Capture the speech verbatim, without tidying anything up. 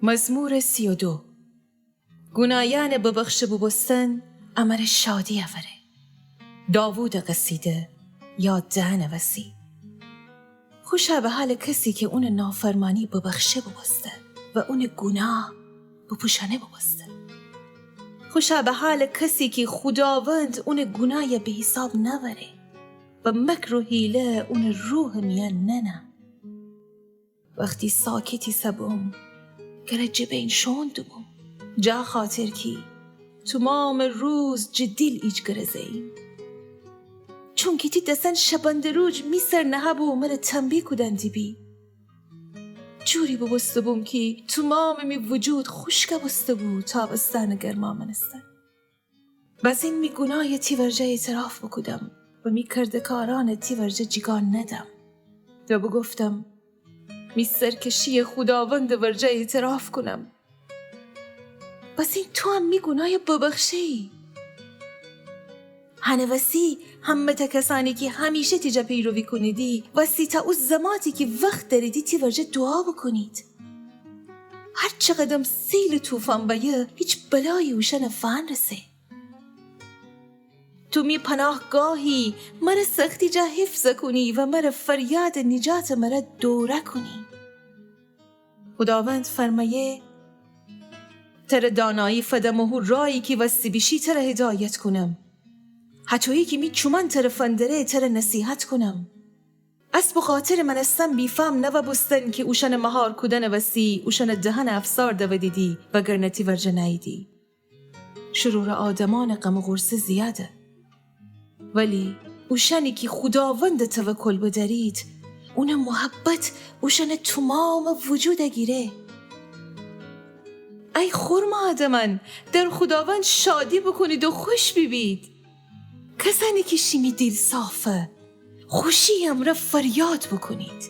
مزمور سی و دو. گونایأنٚ ببخشه بوبوستن امر شادی اوره. داوودٚ قصیده یا دهنٚ وسی. خوشا به حالٚ کسی کی اونٚ نافرمانی ببخشه بوبوسته و اونٚ گوناه بپوشأنه بوبوسته. خوشا به حالٚ کسی کی خوداوند اونٚ گونای به حیساب نأوره و مکر و حیله اونٚ روحٚ میأن ننه. وختی ساکت ایسه‌بوم، گره جٚه بین شوئون دوبوم، جٚه خاطر کی تومامٚ روز جٚه دیل ایجگره زه‌ییم. چونکی تی دسأن شبنده‌روج می سر نهه‌بو و مره تنبیه کودن دیبی. جوری بوبوسته‌بوم کی تومامٚ می وجود خوشک بوسته‌بو تابستأنٚ گرما مأنستن. بزین می گونای تی ورجه اعتراف بوکودم و می کردکارأن تی ورجه جیگا ندم و بوگفتم: می سرکشی خوداوندٚ ورجه اعتراف کونم. بزین تو هم می گونای ببخشه‌یی. هنٚ وسی همه‌تأ کسأنی کی همیشه تی جا پیروی کونیدی، وستی تا او زماتی کی وخت دأریدی تی ورجه دوعا بوکونید. هر چقدم سیلٚ طوفان بأیه، هیچ بلایی اوشأنٚ فنرسه. تو می پناهگاهی، مره سختی جا حفظ کونی و مره فریادٚ نجاتٚ مره دوره کونی. خوداوند فرمأیه: تره دانایی فدم و هو راهی کی وستی بیشی تره هدایت کونم. هطویی کی می چومأن تره فندره تره نصیحت کونم. اسب و قاطرٚ مأنستن بی‌فهم نوأ بوستن کی اوشأنٚ مهار کودنٚ وسی اوشأنٚ دهنٚ افسار دودیدی وگرنه تی ورجه نأییدی. شرورٚ آدمأنٚ غم و غورصه زیاده، ولی اوشأنی کی خوداوندٚ توکل بدأرید، اونٚ محبت اوشأنٚ تومامٚ وجود گیره. ای خرمٚ آدمأن، در خوداوند شادی بوکونید و خوش بیبید. کسأنی کی شیمی دیل صافه، خوشی امرأ فریاد بوکونید.